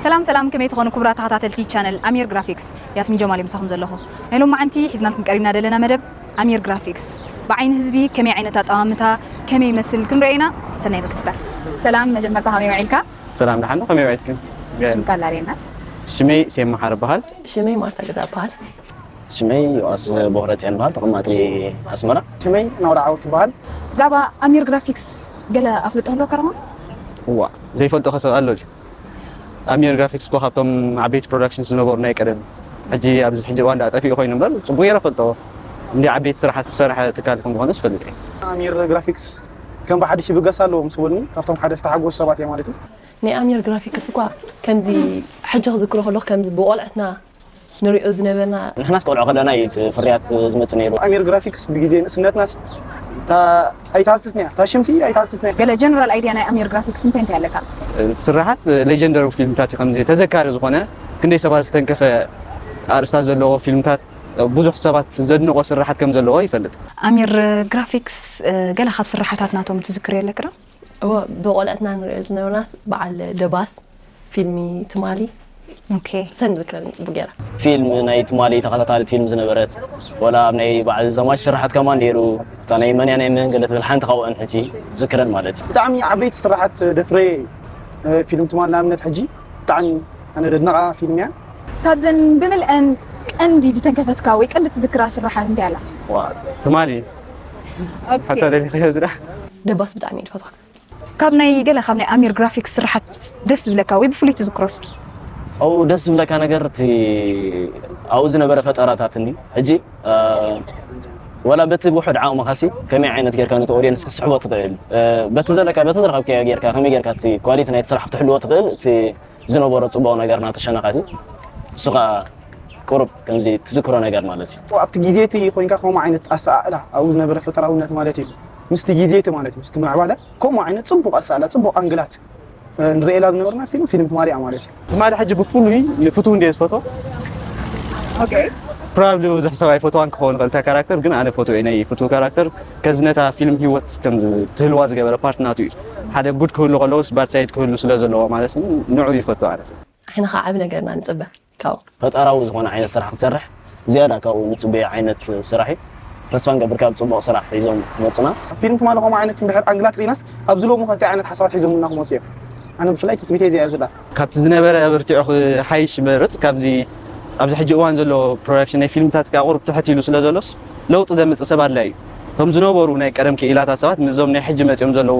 ሰላም ሰላም፣ ከመይ ትኾኑ ክቡራት ተኸታተልቲ ቻነል ኣሚር ግራፊክስ? ያስሚን ጀማል ምሳኹም ዘለኹ። ናይ ሎማዓንቲ ሒዝናልኩም ቀሪብና ዘለና መደብ ኣሚር ግራፊክስ፣ ብዓይኒ ህዝቢ ከመይ ዓይነት ኣጠማምታ፣ ከመይ ይመስል ክንርኢ ኢና። ሰናይ ምክትታል። ሰላም፣ መጀመርታ ከመይ ውዒልካ? ሰላም፣ ደሓን ዶ? ከመይ ውዒልክን? ሽምካ ኣላልየና። ሽመይ ሴም መሓሪ ይበሃል። ሽመይ ማርታ ገዛ ይበሃል። ሽመይ ዮኣስ ቦኽረፅዮን ይበሃል፣ ተቐማጢ ኣስመራ። ሽመይ ናውራ ዓወት ይበሃል። ብዛዕባ ኣሚር ግራፊክስ ገለ ኣፍልጦ ኣለካ ዶ? እዋ፣ ዘይፈልጦ ከ ሰብ ኣሎ ድዩ? ኣሚር ግራፊክስ እኮ ካብቶም ዓበይቲ ፕሮዳክሽን ዝነበሩ ናይ ቀደም፣ ሕጂ ኣብዚ ሕጂ እዋን ዳኣ ጠፊኡ ኮይኑ እምበር፣ ጽቡቅ ገይረ እፈልጦ። እንዲ ዓበይቲ ስራሓት ዝሰርሐ ትካል ከም ዝኾነ ዝፈልጥ እየ። ኣሚር ግራፊክስ ከም ብሓድሽ ይብገስ ኣለዎ ምስ በሉኒ፣ ካብቶም ሓደ ዝተሓጎሱ ሰባት እየ ማለት እዩ። ናይ ኣሚር ግራፊክስ እኳ ከምዚ ሕጂ ክዝክሮ ከለኹ፣ ከምዚ ብቆልዕትና ንሪኦ ዝነበርና። ንሕናስ ቆልዑ ከለና እዩ እቲ ፍርያት ዝመጽእ ነይሩ። ኣሚር ግራፊክስ ብግዜ ንእስነትናስ እታ ኣይትሃስስን እያ፣ እታ ሽምሲ ኣይትሃስስን እያ። ገለ ጀነራል ኣይድያ ናይ ኣሚር ግራፊክስ እንታይ እንታይ ኣለካ? ስራሓት ሌጀንደሪ ፊልምታት እዩ፣ ከምዚ ተዘካሪ ዝኾነ፣ ክንደይ ሰባት ዝተንከፈ ኣርእስታት ዘለዎ ፊልምታት፣ ብዙሕ ሰባት ዘድንቆ ስራሓት ከም ዘለዎ ይፈልጥ። ኣሚር ግራፊክስ፣ ገለ ካብ ስራሓታት ናቶም ትዝክር የለክ ዶ? እወ፣ ብቆልዕትና ንሪኦ ዝነበርናስ በዓል ደባስ፣ ፊልሚ ትማሊ። ኦኬ። ሰን ዝክረኒ ጽቡቅ ገይራ። ፊልም ናይ ትማሊ ተኸታታሊት ፊልም ዝነበረት፣ ወላ ኣብ ናይ በዓል ዘማች ስራሓት ከማን ነይሩ፣ እታ ናይ መን እያ ናይ መን ገለ ትብል ሓንቲ ካብአን ሕጂ ዝክረን ማለት እዩ። ብጣዕሚ ዓበይቲ ስራሓት ደፍረ፣ እ፣ ፊልም ትማሊ ንኣብነት ሕጂ ብጣዕሚ ኣነ ደድነቓ ፊልም እያ። ካብዘን ብምልአን ቀንዲ ዝተንከፈትካ ወይ ቀንዲ ትዝክራ ስራሓት እንታይ ኣላ? ዋ፣ ትማሊ ኦኬ። ሓታ ደሊኽዮ ዝዳ? ደባስ ብጣዕሚ እየ ዝፈትዋ። ካብ ናይ ገለ ካብ ናይ ኣሚር ግራፊክስ ስራሓት ደስ ዝብለካ ወይ ብፍሉይ ትዝክሮ እስኪ? ኣብኡ ደስ ዝብለካ ነገር እቲ ኣብኡ ዝነበረ ፈጠራታት እኒ ሕጂ፣ እ፣ ወላ በቲ ውሑድ ዓቕምኻሲ ከመይ ዓይነት ጌርካ ነቲ ኦድየንስ ክትስሕቦ ትኽእል፣ እ፣ በቲ ዘለካ በቲ ዝረኸብካዮ ጌርካ ከመይ ጌርካ እቲ ኳሊቲ ናይቲ ስራሕ ክትሕልዎ ትኽእል፣ እቲ ዝነበሮ ጽቡቕ ነገር ናቱ ሸነኻት እዩ። እሱ ኸኣ ቁሩብ ከምዚ ትዝክሮ ነገር ማለት እዩ። ኣብቲ ግዜ እቲ ኮይንካ ከምኡ ዓይነት ኣሰኣእላ ኣብኡ ዝነበረ ፈጠራውነት ማለት እዩ። ምስቲ ግዜ እቲ ማለት እዩ፣ ምስቲ ምዕባለ ከምኡ ዓይነት ጽቡቕ ኣሰኣእላ፣ ጽቡቕ ኣንግላት፣ እ፣ ንርእየላ ዝነበርና ፊልም፣ ፊልም ትማሊ እያ ማለት እዩ። ትማሊ ሕጂ ብፍሉይ ንፍትው እንድየ ዝፈትዎ። ኦኬ። ፕሮባብሊ ብዙሕ ሰብ ኣይፈትዋን ክኸውን ይኽእል እታ ካራክተር፣ ግን ኣነ ፈትወ እየ። ናይ ፍትው ካራክተር ከዚ ነታ ፊልም ህይወት ከም ዝ-፣ ትህልዋ ዝገበረ ፓርት ናቱ እዩ። ሓደ ጉድ ክህሉ ከለውስ ባድ ሳይድ ክህሉ ስለ ዘለዎ ማለት እዩ፣ ንዑ ይፈትዎ ኣነ። ንሕና ኸዓ ዓቢ ነገርና ንጽበ ካብኡ። ፈጠራዊ ዝኾነ ዓይነት ስራሕ ክትሰርሕ ዝያዳ ካብኡ ንጽበዮ ዓይነት ስራሕ እዩ። ተስፋ ንገብር ካብ ጽቡቕ ስራሕ ሒዞም ክመጹና። ፊልም ትማሊ ከምኡ ዓይነት እንድሕር ኣንግላት ርኢናስ ኣብዚ ሎሚ ከ እንታይ ዓይነት ሓሳባት ሒዞምልና ክመጹ እዮም? ኣነ ብፍላይ ትጽቢተይ እዚኣ እያ ዘላ። ካብቲ ዝነበረ ኣበርቲዑ ክሓይሽ ይመርጽ። ካብዚ ኣብዚ ሕጂ እዋን ዘሎ ፕሮዳክሽን ናይ ፊልምታት ከኣ ቁሩብ ትሕት ኢሉ ስለ ዘሎስ ለውጢ ዘምጽእ ሰብ ኣድላይ እዩ። እቶም ዝነበሩ ናይ ቀደም ክኢላታት ሰባት ምስዞም ናይ ሕጂ መጺኦም ዘለዉ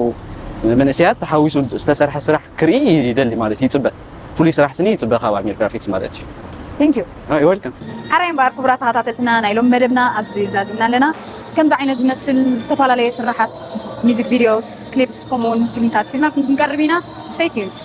መንእሰያት ተሓዊሱ ዝተሰርሐ ስራሕ ክርኢ ይደሊ ማለት ይጽበ። ፍሉይ ስራሕ ስኒ ይጽበ ካብ ኣሚር ግራፊክስ ማለት እዩ። Thank you። ኣይ፣ welcome። ሓራይ እምበኣር ክቡራት ተኸታተልትና ናይ ሎም መደብና ኣብዚ ዛዚምና ኣለና። ከምዚ ዓይነት ዝመስል ዝተፈላለየ ስራሓት፣ ሚዚክ ቪድዮስ፣ ክሊፕስ፣ ከምኡውን ፊልምታት ሒዝናልኩም ክንቀርብ ኢና። Stay tuned።